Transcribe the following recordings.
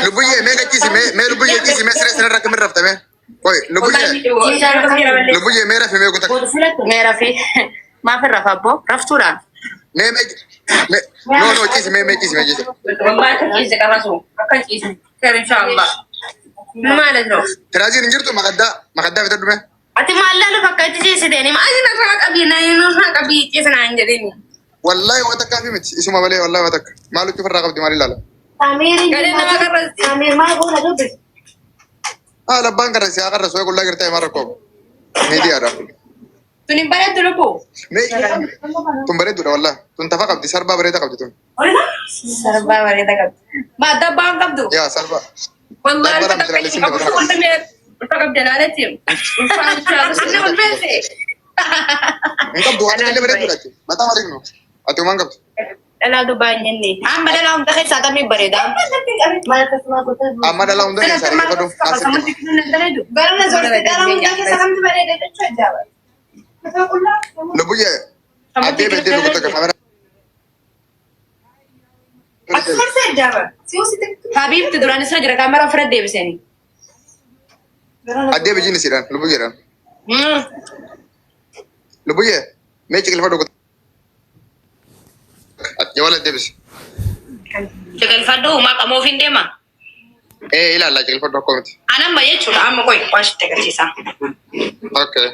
Lubbuyyee mee gachiisi mee mee lubbuyyee ciisi mee siree sanarra akkamiin rafta mee? Qoy lubbuyyee lubbuyyee mee rafi mee kuta. Mee rafi maaf hin rafa abboo raftuudhaan. Mee mee mee no no ciisi mee mee ciisi mee ciisi. ማለት ነው። Tiraaziin hin jirtu makaddaa makaddaa bitadhu mee. Ati maal laaluuf akka itti ciisitee ni maal narraa qabii narraa qabii ciisinaa hin jedhini. Wallaahi waan takkaa fi miti isuma malee wallaahi waan takka maal huccuu ofirraa qabdi maal ilaala. Galee nama qarrasti. Haa labbaan qarrasi haa qarrasu haa qullaa girtee maal rakkoo miidiyaadha. Tun hin bareeddu lubbuu. Mee tun bareedduudha wallaahi tun tafa qabdi sarbaa bareeda qabdi tun. Sarbaa bareeda qabdi. Maa dabbaa hin qabdu. Yaa sarbaa. Wallaahi Dabbaa ulfa dha takka hin misiraalee qabu. siin Ulfa mee ulfa qabdi alaaletti. Ulfa ulfa ulfeesse. Hin qabdu waan illee bareedduudha jechuudha. Mataa marii nu. Ati uumaan qabdu. Dhalaa dubbaa hin jenne. Amma dhalaa hunda keessaa kamii bareeda? Amma dhalaa hunda keessaa dhaggeeffadhu. Naasirti. Lubbuyyee addee beddee dhugu takka kamera. Habiibti duraan isa jira kaamera ofirra deebisanii. Addee bijiin isiidhaan lubbuyyeedhaan. Lubbuyyee mee ciqilfadhu dhugu. Jawala deebisi. Ciqilfadhu maqaa hin deema. Ee ilaalla ciqilfadhu akkoo miti. Anamma jechuudha amma qoy waan sitti agarsiisa. Okay.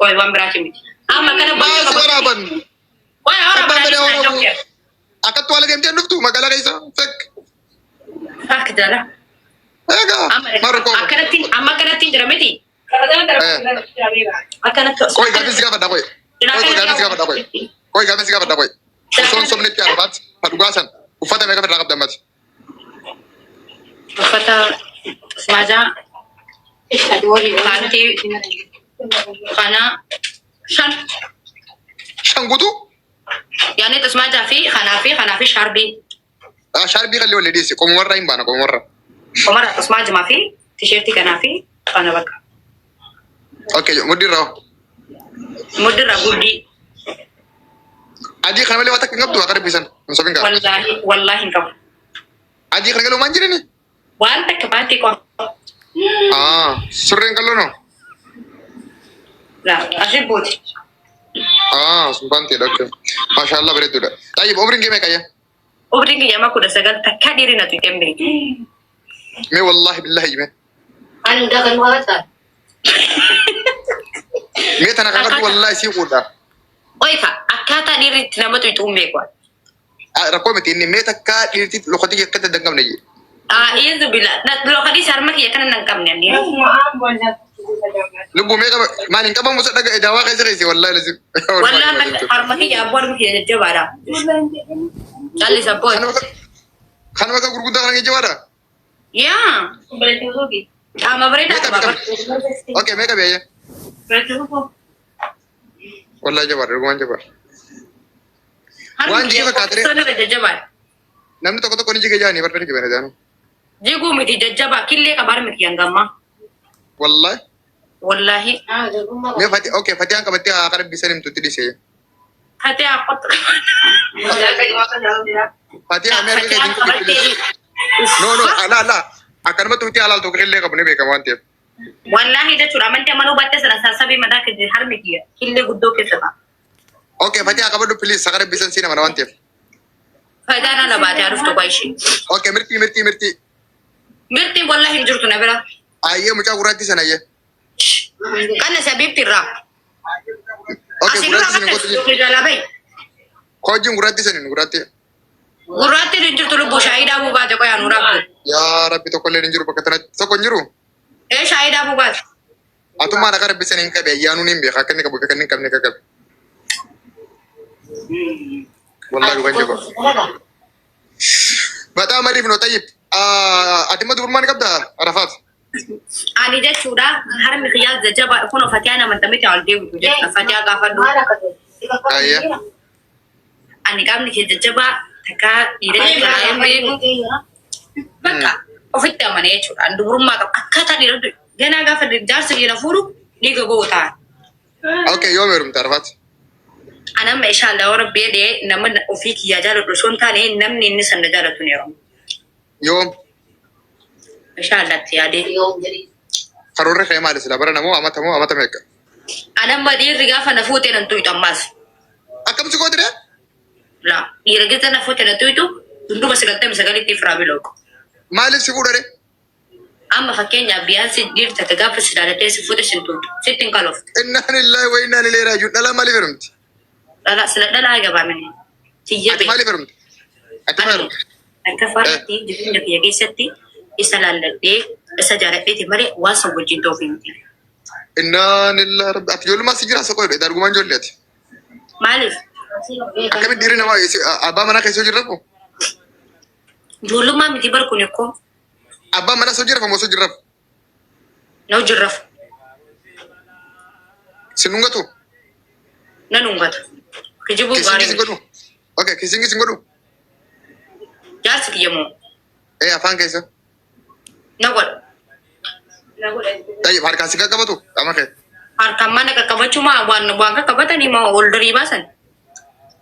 Qoy waan biraati miti. Amma kana Maa si waraaban? Qoy Abbaan waraaban fedhe waraabu. Akkatti waala deemtee hin dhuftu magaalaa keessa. Fek. Fakk jala. Egaa. Maal rakkoo qaba? Akkanatti amma akkanatti jira miti. Akkanatti. Qoy gaafis si gaafadha qoy. Qoy qoy gaafis si gaafadha qoy. Qoy gaafis si gaafadha qoy. Osoo hin sobnetti arbaat ha dhugaa san uffata meeqa ofirraa qabda ammati? Uffata maajaa paantii kana shan Shan guutuu? yaani xismaajaa fi kanaa fi kanaa fi shaarbii. Ah, Shaarbii qallee walii dhiisi. Qomumarraa hin baana qomumarraa. Omara xismaajumaa fi tisheertii kanaa fi kana bakka. Okay, mudhiirraa hoo? Muddirra gurdii. Adii kana malee waan takka hin qabdu akka dubbisan. Hin sobin gaa. Wallaahi wallaahi hin qabu. Adii kana galee waan jirani? Waan takka paantii qofa. Ah, surreen qalloo noo? Laa asii buuti. Ah, sun paantiidha. Okay. Maashaallah bareedduudha. Tayyib, umriin kee meeqa yaa? Umriin kiyya amma 19 takka dhiirri na tuqee hin beeku. Mee wallaahi billahi mee. Mee tana kakadhu wallaahi sii quudha. Qoyka akkaataa dhiirri itti nama tuqxu hin beeku. Ah, Rakkoo miti inni mee takka dhiirti lokotii kee akkatti danqamne jee. Izu bila lokadii sarma kiyya kana nan qabne ani. Lubbuu mee qaba maal hin qabamu isa dhaga daawaa keessa keessa wallaahi lazim. Wallaahi harma kiyya abboo harma kiyya jajjabaadha. Callis abboo. Kanuma akka gurguddaa kana jajjabaadha. Yaa. Qaama bareedaa Meeqa qaba. meeqa? Okay meeqa beeyya? Wallaahi jabaadha dhugumaan jabaadha. Harmi Waan kiyya jigee fakkaata ree. qoqqooduu irra jajjabaadha. Namni tokko tokko ni jigee jaanii barbaade jibana jaanu. Jiguu miti jajjabaa killee qaba harmi kiyya hangammaa. Wallaahi. Wallaahi. Mee fati okay fatiyaan qabattee haa qarabbii san himtutti dhiisee. Fatee haa qottu. Fatiyaa mee harka Fatee keetiin haa tuqi please. qabattee. No no ala ala akkanumatti uti alaal tokko illee qabu ni beekama waan ta'eef. Wallaahi jechuudha amantii amanuu baatte sana sassabii mataa kee harmi kiyya killee guddoo keessa ta'a. Okay fatiyaa qabadhu please saqara bisan siin amana waan ta'eef. Faayidaan ala baatee haa dhuftu qo'a ishee. Okay mirtii mirtii mirtii. Mirtiin wallaahi hin jirtu na bira. Ayyee mucaa gurraattii sana ayyee. Kana sabiibti irraa. Okay Asii dura gurraattii sana bakka kootu jiru. jalaa bahi. Koojjiin gurraattii sana gurraattii. Gurraattiin hin jirtu lubbuu shaayii dhaabuu baate qoyaa nu raabdu. Yaa rabbi tokko illee hin jiru bakka tanatti tokko hin jiru. Ee shaayii dhaabuu baate. Atummaan akka rabbi sana hin qabe ayyaanuun hin beeka akka inni qabu fi akka inni hin qabne akka qabe. Wallahi dhugan jaba. Baxaa mariif no tayyib. Ati immoo dubrummaa ni qabdaa Arafaat? Ani jechuudha harmi kiyyaa jajjabaa kun fatiyaan amantamiti ol deebitu jechuudha fatiyaa gaafadhu. Ayyee. Ani qaamni kee jajjabaa takkaa dhiira takkaa hin beeku. Bakka ofitti amane jechuudha. Ani dubrummaa qaba. Akkaataa dhiira ganaa gaafa jaarsa dhiira fuudhu dhiiga gootaa. Okay, yoom heerumte Arafaat? Ani amma inshallah yoo rabbi jedhee nama ofii kiyyaa jaaladhu osoo hin taane namni inni san na jaalatu ni heeruma. Yoom? Inshallah itti yaadee. Karoorri kee maali sila bara namoo amata moo amata meeqa? Ani amma dhiirri gaafa na fuutee nan tuyxu ammaas. Akkam si gootire? La dhiira gisa na fuutee na tuyxu dunduma 99tti firaa bilooku. Maaliif si fuudhare? Amma fakkeenyaaf biyaansi dhiirri takka gaafa si jaalatee si fuute sin tuyxu sitti hin kaloftu. Innaan illaahi wa innaan ilayhi raaji'uun. Dhalaa maaliif heerumti? Dhala sila dhalaa gabaamine. Tiyya Ati beeku. maaliif heerumte? Ati maal Ani heerumte? akka faratti jireenya kiyya keessatti isa laalladhee isa jaaladheeti malee waan san wajjin ta'uuf miti. Innaan illaahi rabbi. Ati ijoollummaa si jira soqoo jedhe dargumaan ijoollee ati. Maaliif? Akkamitti dhiirri namaa abbaa manaa keessa hojii rafu? Ijoollummaa miti bar kun ikkoo Abbaan manaa osoo jirafu moo osoo jirrafu? Na wajjin rafu. Sin dhungatu? Nan dhungata. Kijibuu Kissing gaarii sin miti. godhu? Okay, kissing sin godhu? Jaarsi kiyya moo Ee afaan keessa. na godha. Tayyib harkaan si qaqqabatu qaama kee. Harkaan mana qaqqabachuu maa waan waan qaqqabatanii maa ol darii baasan.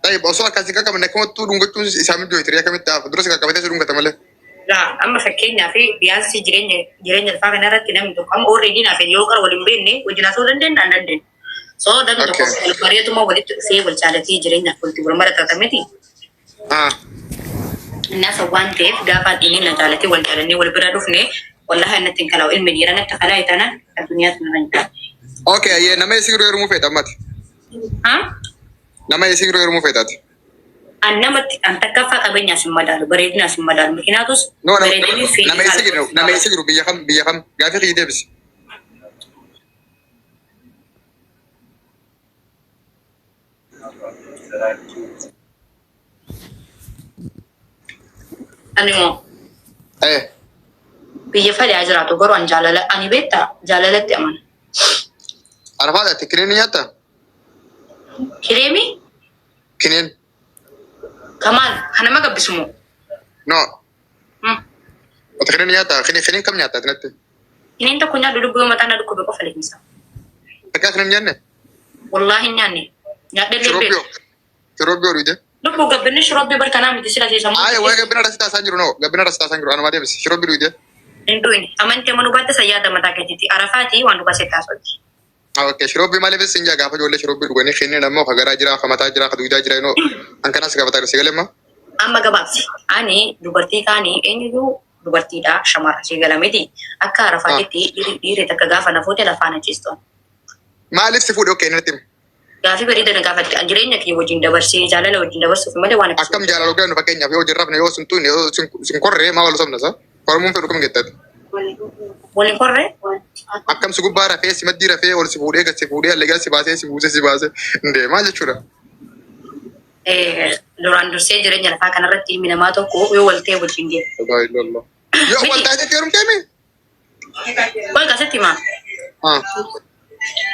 Tayyib osoo harkaan si qaqqabne akkamattuu dhungachuun isaa mijjoo itiri akkamitti hafa dura si qaqqabatee si dhungata malee. Laa amma fakkeenyaaf biyaansi jireenya jireenya lafaa kana irratti namni tokko amma already naaf yoo qara wal hin beekne wajjin haasa'uu dandeenya hin dandeenyu. So namni tokko wal bareetuma walitti dhufee wal jaalatee jireenyaaf walitti wal maratata miti. Innaa san waan ta'eef gaafa inni na jaalatee wal jaalannee wal bira dhufne wallahi natti hin kalaa'u ilmi dhiira natti kalaa'e taanaan addunyaatti narra hin taa'u. Okay, ayyee nama eessi yeroo heerumuu feeta ammati? Ha? Nama eessi yeroo heerumuu feetaati? An namatti an takkaffaa qabeenyaas hin madaalu bareedinaas hin madaalu mikinaatus No, nama bareedinni fi nama eessa jiru nama eessa jiru biyya kam gaafii kiyya deebisi. Ani moo Eh, biyya fadhaa jiraatu garuu an jaalala ani beektaa jaalalatti amana. Arafaadha ati kineen ni nyaattaa? Kireemii Kineen. kamaal kan nama gabbisu moo? No. Ati kineen ni nyaattaa? Kineen kineen kam nyaattaa ati natti? Kineen tokko nyaadhu lubbuu yoo mataa na dhukkube qofa liqimsa. Takkaa kineen nyaanne? Wallaahi hin nyaanne. Nyaadhellee hin Shiroobbiyoo. beeku. Shiroobbiyoo dhuyde. Lubbuu gabbinni shiroobbee barkanaa miti sila seesamu. Aaya waa'ee gabbina irratti taasisaa jiru noo gabbina irratti taasisaa jiru anumaa deebisi shiroobbee dhuyde. Hin dhuyne. Amantii amanuu baatte san yaada mataa keetiiti. Arafaati waan dhugaa sitti haasofti. Okay, shiroobbee maaliif sin jaa gaafa ijoollee shiroobbee dhuganii kenneen ammoo ka garaa jira ka mataa jira ka dugdaa jira inoo an kanas gaafataa jiru si galee ammaa. Amma gabaabsi. Ani dubartii kaani eenyuyyuu dubartiidha shamara si gala miti. Akka arafaatitti dhiirri takka gaafa na fuute lafaa na ciistu. Maaliif si fuudhe okay natti himi. Gaafii bareeda na gaafatte. An jireenya kiyya wajjin dabarsee jaalala wajjin dabarsuuf malee waan akkasii. Akkam jaalala hoggannu fakkeenyaaf yoo wajjin rafne yoo sin tuqne yoo sin sin korree maa wal sobna sa? Kormuun fedhu kam gettati? Waliin korree? Akkam si gubbaa rafee si maddii rafee ol si fuudhee gad si fuudhee allegaa si baasee si buusee si baasee indee maal jechuudha? Eh, Duraan dursee jireenya lafaa kanarratti ilmi namaa tokko yoo wal ta'e wajjin deema. Laa ilaaha illallah. Yoo wal taatetti heerumtee mi? Wal kaasitti himaa. Ah.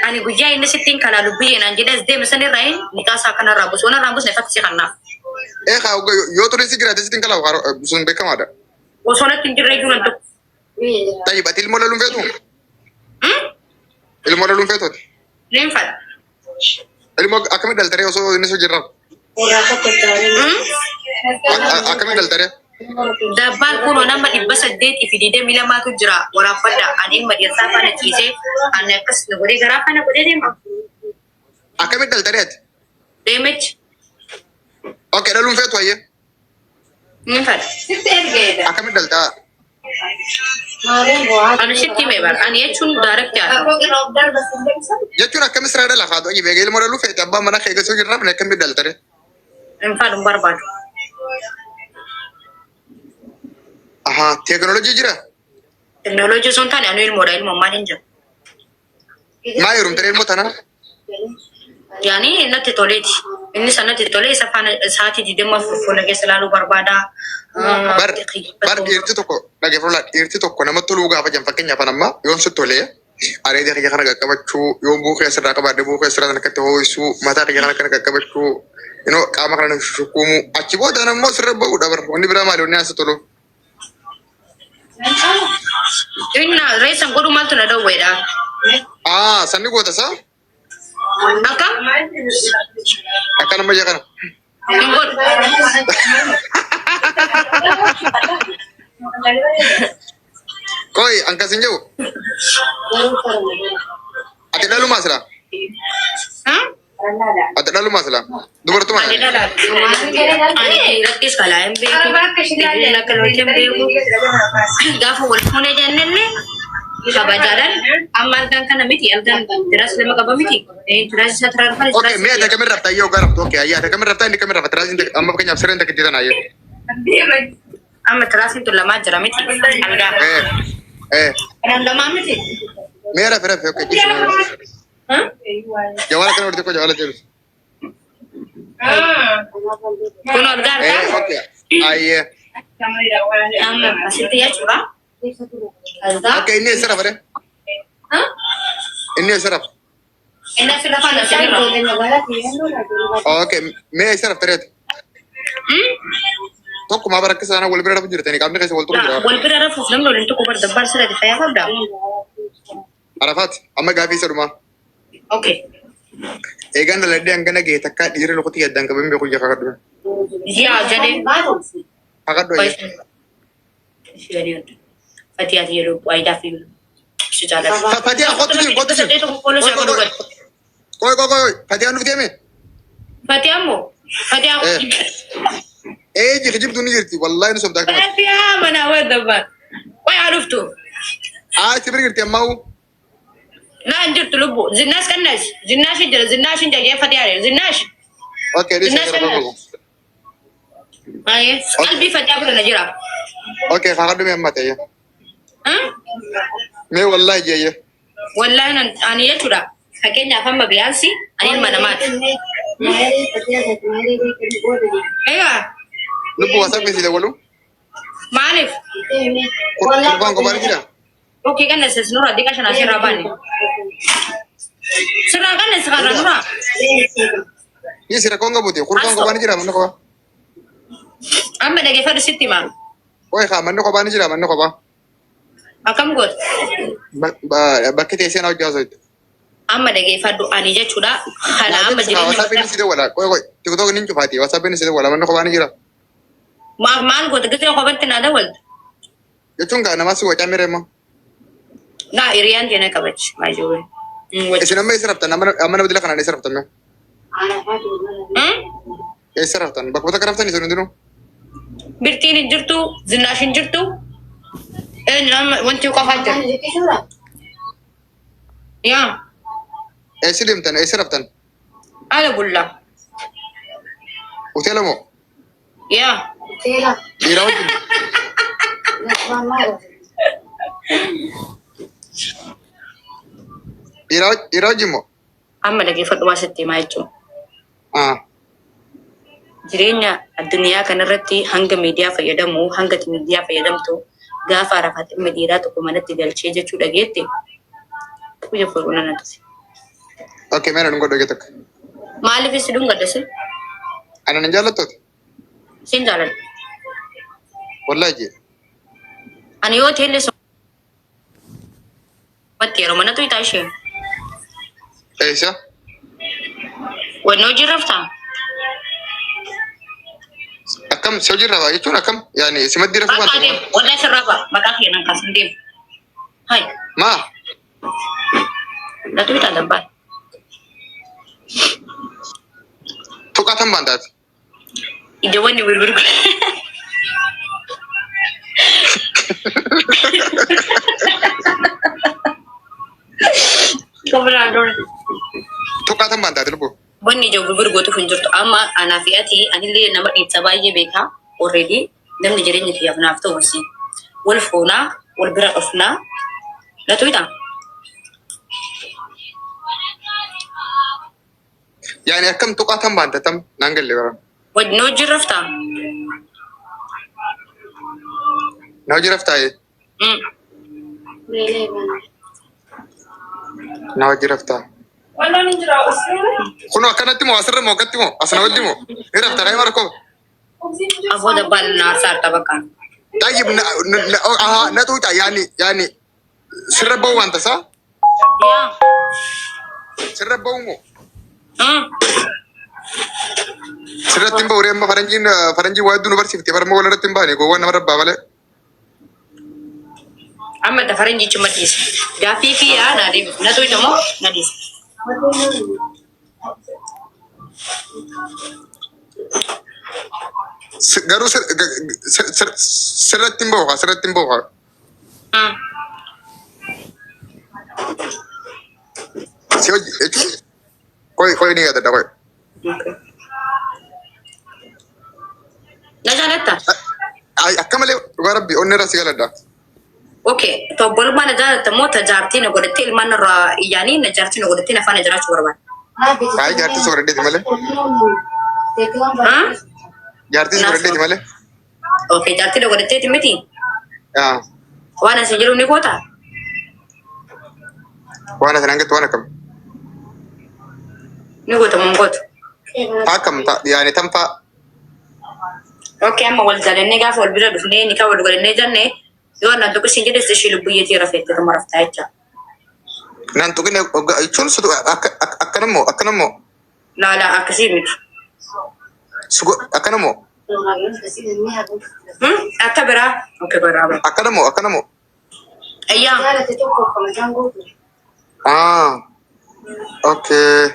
Ani guyyaa inni sittiin kanaa lubbiyyee naan jedhee as deeme san irraa hin niqaa isaa kanarraa buusu. Waan irraa hin buusne ifatti si kannaaf. Ee kaa yoo xuriin si jiraate sittiin kalaafu sun beekamaadha. Osoo natti hin jirre iyyuu nan tokko. Tayyib ati ilmoo dhaluun feetu? Ilmoo dhaluun feetu ati? Niin fadha. Ilmoo akkamitti dhaltaree osoo inni si jirraaf? Akkamitti dhaltaree? Dabbaan kunoo nama 822tu jira waraabbadha. Ani ilma dhiirsaa faana ciisee ani akkas na godhee garaa faana godhee deema. Akkamitti dhaltaree ati? Deemechi. Okay dhaluun feetu hayyee. Niin fadha. Akkamitti dhaltaa? Ani sitti hime bara. Ani jechuun direct haasa'u. Jechuun akkamitti sirraa dhala haadha hojii beekee ilmoo dhaluu feete abbaan mana kee gasuu jirraaf akkamitti dhaltaree? Hin fadhu hin barbaadu. Ahaa teekinooloojii jira. Teknooloojii osoo hin taane anu ilmoodha ilmoo maal hin jiru. Maa heerumtee ilmoo tanaa? Yaani natti toleeti. Inni san natti tolee isa faana sa'aatii 24 fuula keessa ilaaluu barbaada. Bar bar dhiirti tokko dhaggeeffadhu dhiirti tokko namatti toluu gaafa jedhan fakkeenyaaf an amma yoon sitti tolee areeda kiyya kana qaqqabachuu yoon buukee asirraa qabaadhe buukee asirraa kana akkatti hoo'isuu mataa kiyya kana akkana qaqqabachuu inoo qaama kana shukkuumuu achi booda ammoo sirra ba'uudha bar wanni biraa maali wanni asi tolu. Inni reessan godhu maaltu na dhowweedha? Aa sanni goota isaa? Akkam? Akka nama ija kana. Hin godhu. Qoy ankas hin jiru. Ati dhalumaa silaa? Ati dhalumaa silaa? Dubartuma. Ani dhala. Ani dhiirattis kalaa hin beeku. Dhiirri akka lolche hin beeku. Gaafa wal fuune jennellee kabajaadhaan amma algaan kana miti algaan tiraas lama qaba miti. Tiraas isa tiraas kana Okay, mee ati akkamiin rafta ayyoo gara raftu? Okay, ayyaa ati akkamiin rafta inni akkamiin rafa? Tiraasiin amma fakkeenyaaf sireen takka itti tana ayyoo. Amma tiraasiin tun lamaa jira miti algaa. Eh, eh, Kanaan lamaa miti. mee rafi rafi okay jisi. Jawala kana horte ko jawala deebisi. Kun algaa Eh, argaa. okay. Ayyee. Amma asitti jechuudha. Algaa. Okay, inni eessa rafa re? Inni eessa rafa? Inni asirra faana asirra. Okay, mee eessa rafta reeti? Tokkumaa bara akka sana wal bira rafu jirtanii qaamni keessa wal tuqu jira. Wal bira rafuuf namni waliin tuqu bar dabbaar sirra fayyaa qabda. Arafaat amma gaafii isa dhumaa. Okay. Eegaan dhaladhee hangana ga'e takkaa dhiirri lukutii addaan qabeen beeku ija kakadhu. Yaa jedhee. Kakadhu ayya. Fatiyaa yeroo waayidaa fi si jaalladha. Fatiyaa kottu jiru kottu jiru. Qoy qoy qoy Fatiyaan dhufti hime. Fatiyaa moo? Fatiyaa. Ee kijibtuu ni jirti wallaahi ni sobdaa kana. Fatiyaa mana wadda Qoy haa dhuftu. Aa si bira jirti ammaa'u. Naa hin jirtu lubbu. Zinnaash kannas. Zinnaash hin jira. Zinnaash hin jira. Fatiyaa jira. Zinnaash. Okay, dhiisa Zinnaash gara kannas. qoy. Ayee. Qalbii Fatiyaa bira na jira. Okay, kakadhu mee amma ta'e. Mee wallaahi jeeyye. Wallaahi nan ani jechuudha. Fakkeenyaaf amma biyaansi ani ilma namaati. Egaa Lubbu WhatsApp si dawwalu. maaliif? Kurbaan kophaan jira. Okkee kannas nurraa diqa shanaa sirraa baane. Sirraa kannas kana nurraa. Ni sira konga buti. Kurbaan kophaan jira manni kophaa. Amma dhageeffadhu sitti himaa. Qoy haa manni kophaa ni jira manni kophaa. Akkam goota? Bakki teessee na hojjaa soitte. Amma dhageeffadhu ani jechuudha. Kana amma jireenya WhatsApp ni si dawwala. Qoy qoy. TikTok ni cufaati. WhatsApp ni si dawwala manni kophaa ni jira. Maal goota gisee kophatti naa dawwalta? Jechuun gaa namaa si wacaa miree immoo. Naa hiriyaan teena qabachi baay'ee. Isin amma eessa raftan? Amma nama dila kanaan eessa raftan mee? Eessa raftan? Bakkuma takka raftan isin hundinuu? Birtiin hin jirtu, zinnaash hin jirtu. Eenyu amma wanti qofaa jira. Yaa Eessa deemtan? Eessa raftan? ala bullaa. Hoteela moo? Yaa. Dhiiraa wajjin? Dhiiraa wajjin moo? Amma dhageeffadhu waa sitti himaa jechuun. Ah. Jireenya addunyaa kanarratti hanga miidiyaa fayyadamu, hanga ati miidiyaa fayyadamtu gaafa Arafaat ilma dhiiraa tokko manatti galchee jechuu dhageette guyya fuudhuna na tufe. Okay, mee na dhungadhu egaa takka. Maaliif si dhungadha si? Ana nan jaallattooti? Sin jaaladha. Wallaahi jee. Ani yoo ta'ellee Watti yeroo mana tuytaa ishee. Eessa? Wanni hojii raftaa? Akkam si hojii rafaa jechuun akkam yaani si maddii rafuu Bakka waan deemu. Waldaa sirraa ba'a. Maqaa kee nan kaasin deemu. Hai. Maa? Na tuytaa dabbaa. Tuqaa tan baan taate. Ija wanni birbir. Tuqaa tan baan taate lubbuu. Wanni ija birbir gootuuf hin jirtu. Amma anaa fi ati anillee nama dhiibsa baay'ee beekaa. Already namni jireenya kiyyaaf naaf ta'u si. Wal fuunaa, wal bira dhufnaa. Na tuytaa? Yaani akkam tuqaa tam baanta tam naan galle bara. Wajjin hojii raftaa? Na hojii raftaa Na hojii raftaa. Wallaan hin jira. Kun akkanatti moo asirra moo akkatti moo asna wajji moo ni raftaa kaayee mara koo. Afoo dabbaan na aarsaa harta bakka. Tayyib na na aha na tuuta yaani yaani sirra ba'u waan tasaa Yaa. sirra ba'u moo. Sirratti hin ba'u amma faranjiin faranjiin waa hedduu nu barsiifte barma wal irratti hin baane gowwaan nama rabbaa malee. Amma ta faranjichi ma dhiisa. Gaaffii kiyyaa naa deebisu. Na tuyta moo na dhiisa? Garuu sirratti hin ba'u haa sirratti hin ba'u haa. Si hojii jechuun qoy qoy ni yaadadha qoy. Na jaalatta? Ay akka malee dhugaa rabbi onni irraa si galadha. Okay. Tobbolummaa na jaalatta moo ta jaartii na godhattee ilmaan irraa iyyaanii na jaartii na godhattee na faana jiraachuu barbaada? Ay jaartii si godhadheeti malee. Jaartii si godhadheeti malee. Okay, jaartii na godhatteeti miti. Yaa Waan asii jiru ni goota? Waan asin hangattu waan akkam. Ni goota moo hin gootu? Akkam ta'a yaani tam fa'a. Okay, amma wal jaalannee gaafa wal bira dhufnee ni kan wal godhannee jenne yoo annan tokko isin jedhes ishee lubbuyyeetii rafeetti tuma raftaa jecha. Naan tuqine jechuun akkanammoo akkanammoo Laala akkasii miti. Akkanammoo Akka biraa. Akka biraa. Akkanammoo akkanammoo. Ayyaa. Ah okay.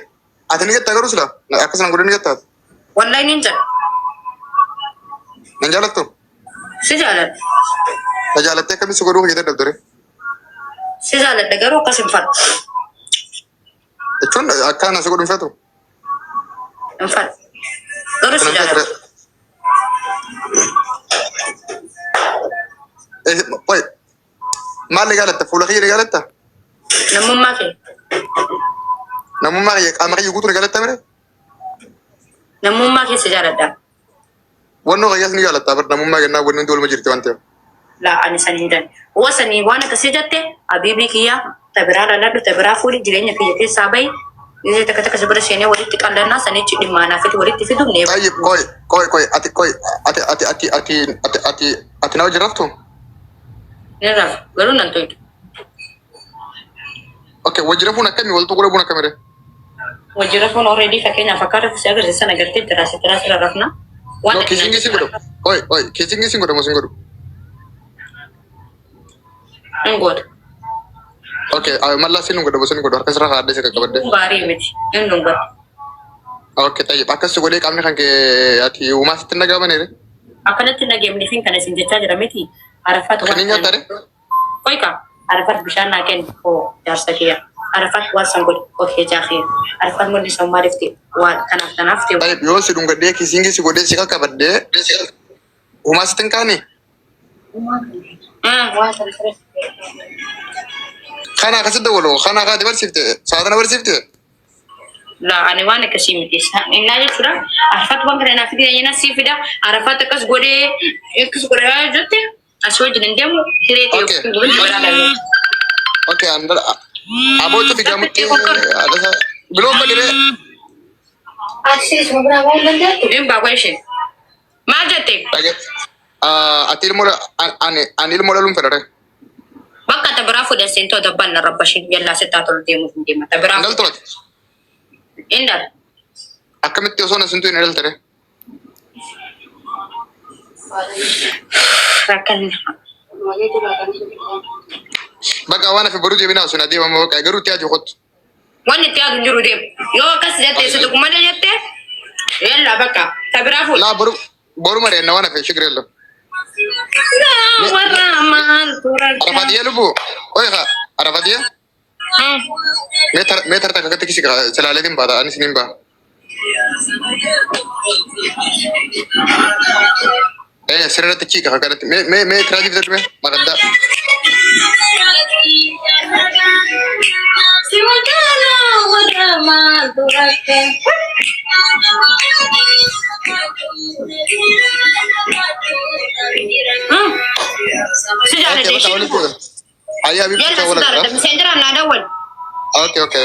Ati ni jettaa garuu sila akkas naan godhe ni jettaa. Wallahi nin jedha. Nan jaalattu? Si jaaladha. Na jaalattee akkamitti si godhuu hojjetee dabdure? Si jaaladha garuu akkas hin fadhu. Jechuun akka ana si godhu hin feetu? Hin fadhu. Garuu si Kana jaaladha. Qoy maal ni jaalatta? Fuula kiyya ni jaalatta? Namummaa kee. Namummaa kiyya qaama kiyya guutuu ni jaalatta mire? Namummaa kee si jaaladha. Wannoo kiyyaas ni jaalatta bar namummaa kennaa wanni hundi waluma jirti waan ta'eef. Laa ani san hin janne. Wa sanii waan akkasii jette habiibii kiyya ta biraa laladhu ta biraa fuudhi jireenya kiyya keessaa bahi. Gisee takka takka si bira seenee walitti qallannaa sanichi dhimmaa naaf fiti walitti fidu nee. Tayyib qoy qoy qoy ati qoy ati ati ati ati ati ati ati na wajjin raftu? Ni rafa garuu nan toytu. Okay wajji rafuun akkami wal tuquu dhabuun akkami ree? Wajji rafuun already fakkeenyaaf akka rafu si agarsiisa sana gartee tiraasa tiraasa irra rafna. Waan No kissing sin godhu. Qoy qoy kissing sin godhu moo sin godhu? Hin gootu. Okay mallaa sin godhu moo sin godhu harka sirra kaa'adhee si qaqqabadde. Kun gaarii miti. Hin dhungatu. Okay tayyib akkas si godhee qaamni kan kee ati uumaa sitti hin dhaga'amanii ree? Akkanatti hin dhageemneefin kana isin jechaa jira miti. Arafaat Kan hin nyaata ree? Qoy kaa Arafat bishaan naa kenni hoo jaarsa kiyya Arafat waan san godhi okay jaa kiyya Arafat wanni san maaliif ta'e waan tanaaf tanaaf ta'e Tayyib yoo si dhungadhee kisiingii si godhee si qaqqabadhee uumaa sitti hin kaane? Kana akkasitti dawwalu kana akka ati barsiifte saatana barsiifte. Laa ani waan akkasii miti. Innaa jechuudha. Arafat waan kana naaf fide na sii fida. Arafat akkas godhee akkas godhee jette asii wajjin hin deemu hiree ta'e Okay. yookiin gubinni biraa lalle. Okay, andara aboo cufi gamutti haadha biloon badire Hin baaqoo isheen. Maal jette? dhage ati ilmoo ani ani ilmoo dhaluun fedhare. Bakka ta biraa fuudhan seentoo dabbaan na rabbashin yallaa sittaa tolu deemuuf hin deema. Ta biraa Hin dhaltu ati. hin dhala. Akkamitti osoo na sintuu hin dhaltere? Rakkanni. Bakka waan hafe boruu deebinaa osoo na deemama bakka garuu itti yaadu kottu. Wanni itti yaadu hin jiru deemu. Yoo akkas jette si tuqu malee jette yallaa bakka ta biraa fuudhi. Laa boru boru mari'anna waan hafe shigir yalla. Laa warra maaltu rakka. Arafatiya lubu. Oye ka Arafatiya. Mee tar takka akkatti kisi silaaleetiin baata anis niin ba'a. Eh sirriitti chiika kakkaratti mee mee mee tiraajii bitadhu mee maqaddaa. Si magaalaa warra maaltu rakka. Si Okay jaaladhe bakka ishee. walitti. Ayyaa biiftuu Yalla wal si jaaladha. argaa. Miseenjiraan naa dawwal. Okay okay.